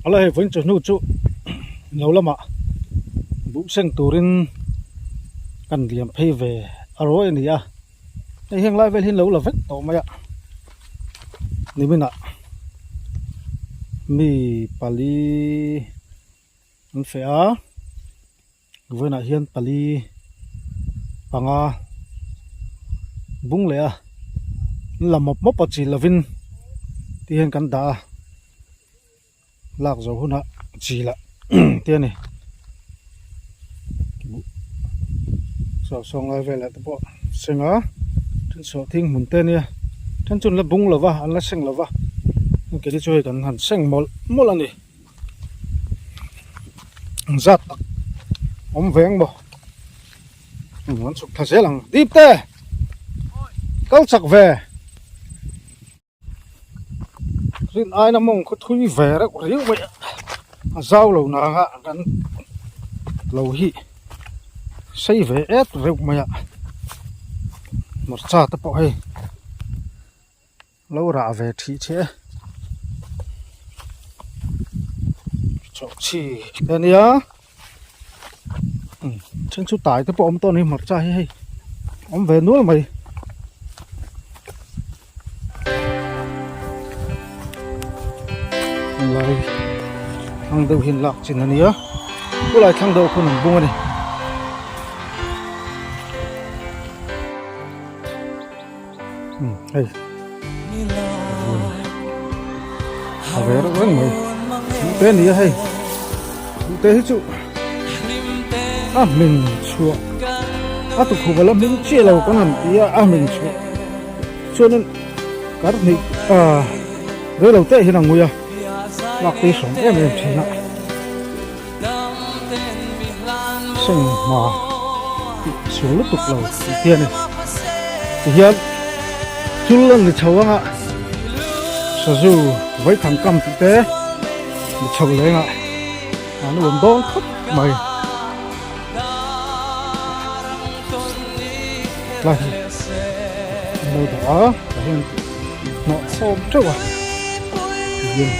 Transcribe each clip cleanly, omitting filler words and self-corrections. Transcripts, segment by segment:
Ala hei vawiin chawhnu chu lo lamah buh seng turin kan liam phei ve a rawi a ni a, hei heng lai vel hi an lo la vek tawh mai a, niminah mi pali an feh a. Vawiinah hian pali panga bung leh a la mawp mawp a chi lovin ti hian kan dah a lak zawh hunah chi lah te a ni saw sawng lai velah te pawh seng a then sawhthing hmun te ania then chu an la bung lo va an la seng lo va keini chu hei kan han seng mawlh mawlh a ni. Zat tak awm ve ang maw an chhuk thla zel ang dip te kal chak ve rin aina mawng khaw thui ve reuh riau mai a a zau lo nang a kan lo hi sei ve et reuh mai a hmarcha te pawh hei. Lo rah ve thih che e. Chawh chi te ania. Umm then chu tai te pawh awm tawh a ni hmarcha hi hei awm ve nual mai. Lai thlang deuh hian lak chin a nia khulai thlang deuh khuan an bung a ni. Hei a ve reuh reng mai duhte a ni a hei duhte hi chu a hmin chhuah a tukhuva la hming chiah lo kan han ti a a hmin chhuah chuanin kar hnih ah reilo te hian a ngui a lak tui hrawm em em thin a seng hma tih sual lutuk lo tih te a ni tihian thil an ni chho anga sazu vaithang kam tih te ni chho leng ah an awm dawn khawp mai lai hi an lo dah a tah hian hnawh khawm teuh a tihian.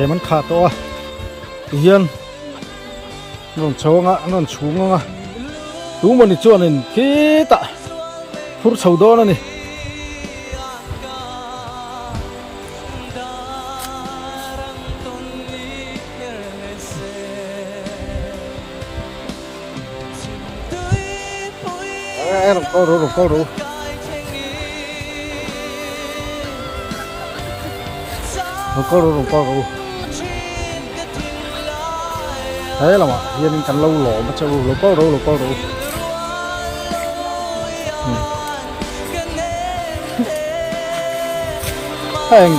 Em an khah tawh a tihian an rawn chho anga an rawn chhung anga tumawni chuanin khitah phur chho dawn a ni. Rawn kal ru rawn kal ru. Rawn kal ru rawn kal ru. He lamah hianin kan lo lawm a che u lo kal ru lo kal ru. Heng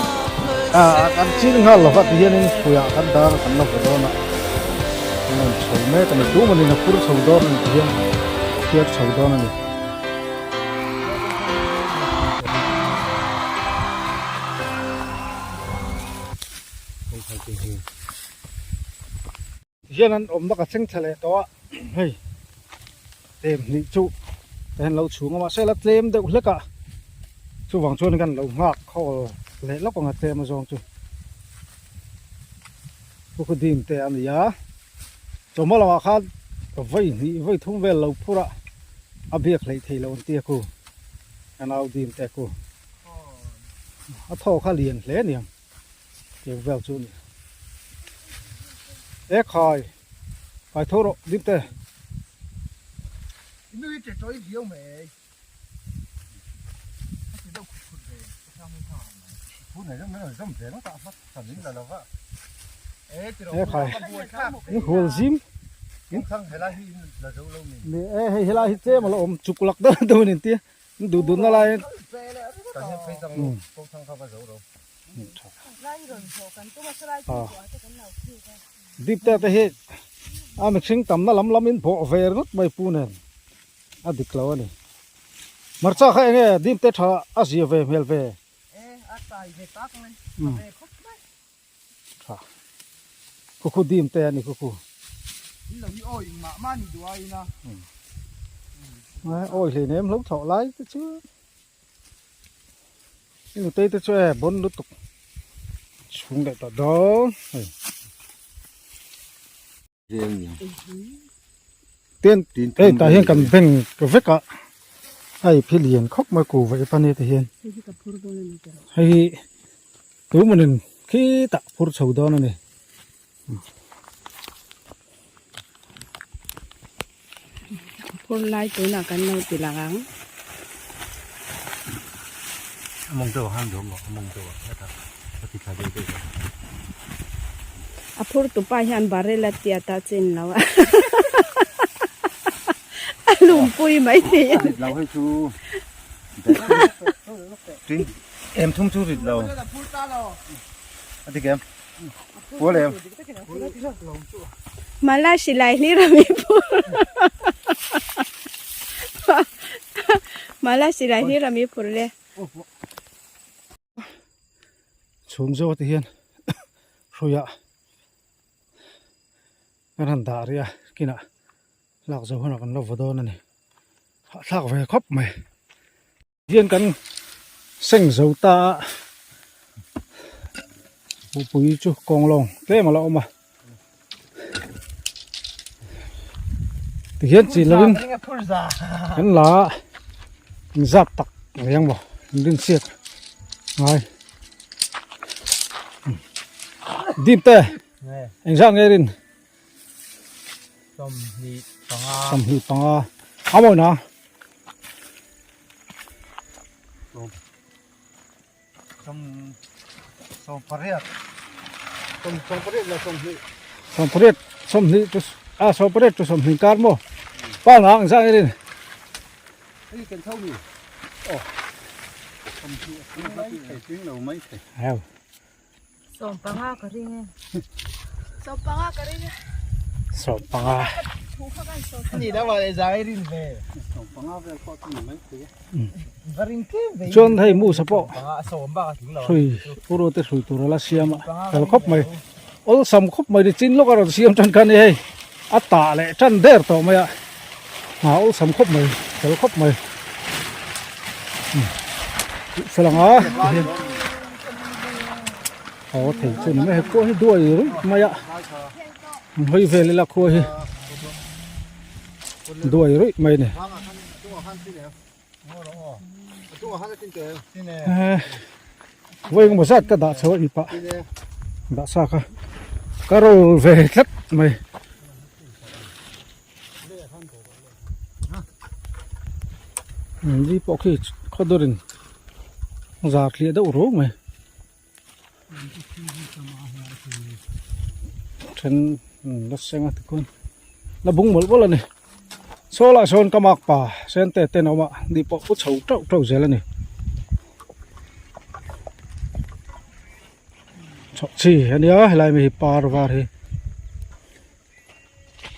ah kan chil nghal lova ti hianin hruiah kan dar kan la vaw dawn a, an rawn chho mek a ni. Tumanin a phur chho dawn a ni ti hian phiar chho dawn a ni. Hian an awmna ka thleng thla leh tawh a, hei tlem hnih chu ka hian lo chhung a mahse la tlem deuh hlek a, chuvang chuan kan lo nghak khawl leh lawk ang a tlem a zawng chu Pukhudin te a ni a, chawhma lamah khan vawi hnih vawi thum vel lo phur a, a biak hleih theih loh an tia ku, ka nau dim te ku, a thaw kha lian hle a niang. Tiang vel chu a ni. E khai, khai tho rawh ding te. Nui che chawi viau mai. A ti deuh khut khut ve, ka hrang in thang ang mai. Thu nei deuh mai zawm ve ngawt a hma than in la lo va. E ti rawh E khai, in hual zim. In thang helai hi in la zo lo mi. Ni e hei helai hi tlem a la awm chuk lak deuh deuh a ni tia. Duh duhna lai Dip te te hi a mihring tamna lam lam in bawh ve ringawt mai pu nen a dik lo a ni. Hmarcha kha enge dip te tha a zia ve hmel ve. Tha khu khu dim te a ni khu khu. Awi hlei nem hlo thawh lai te chu i nutei te chu e bon lutuk chhung leh tawh dawn hei. Tin hei tah hian kan beng vek a hei phi lian khawp mai ku vaih pani te hian hei hi tumanin khitah phur chho dawn a ni. Phur lai tunah kan lo ti lang ang. A phur tupa hian barrel a tiat a chin lo a a lumpui mai thei a ni. Mala silai hlir a mi phur Mala silai hlir a mi phur le. Chhung zawk te hian hruiah kan han dah rih a kinah lak zo hunah kan lo vaw dawn a ni hahthlak ve khawp mai. Hian kan seng zo ta a bupui chu kawng lawng tlem a la awm a tihian chi lovin kan la a inzat tak mai ang maw inrinsiak ngai dip te engzat nge rin 25 a mawi na Sawmpariat sawmhnih chu a sawmpariat chu sawmhnih kar maw pa nga ang zang irin heo Sawmpanga ka ring e. Sawmpanga ka ring e. Sawmpanga. Chuan hei musa pawh hrui puro te hrui tur a la siam a fel khawp mai awlsam khawp mai ni chin lawk a rawn siam tan kha a ni hei a tah leh tan der tawh mai a hna awlsam khawp mai fel khawp mai fel ang a tihian aw thei chu ni mai hei khua hi duai ruih mai a an hawi vel ila khua hi duai ruih mai a ni. Vawi engemaw zat ka dah chho a ipah dah sa kha ka roll ve tlat mai. Ni pawh khi khaw dawrin zar thliah deuh ruau mai. Then la seng a tikhuan la bung mawlh mawlh a ni saw lah sawn ka mak pa sen te ten a awm a ni pawh pu chho teuh teuh zel a ni. Chhawhchhi a nia helai mi hi par var hi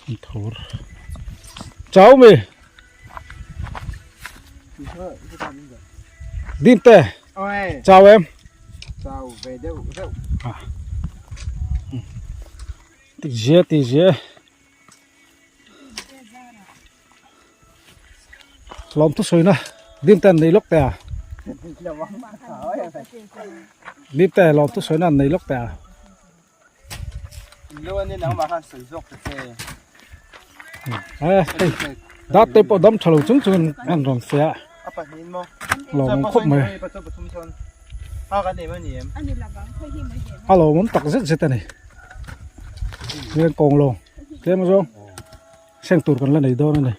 an thur chau mi dim te chau em chau ve deuh deuh ti zia ti zia Lawm thu sawi na dim te an nei lawk teh a dim te lawm thu sawi na an nei lawk teh a. Dat te pawh dam tha lo chung chung in an rawn feh a lawmawm khawp mai a lawmawm tak zet zet a ni lengkawng lawng tlem azawng seng tur kan la nei dawn a ni.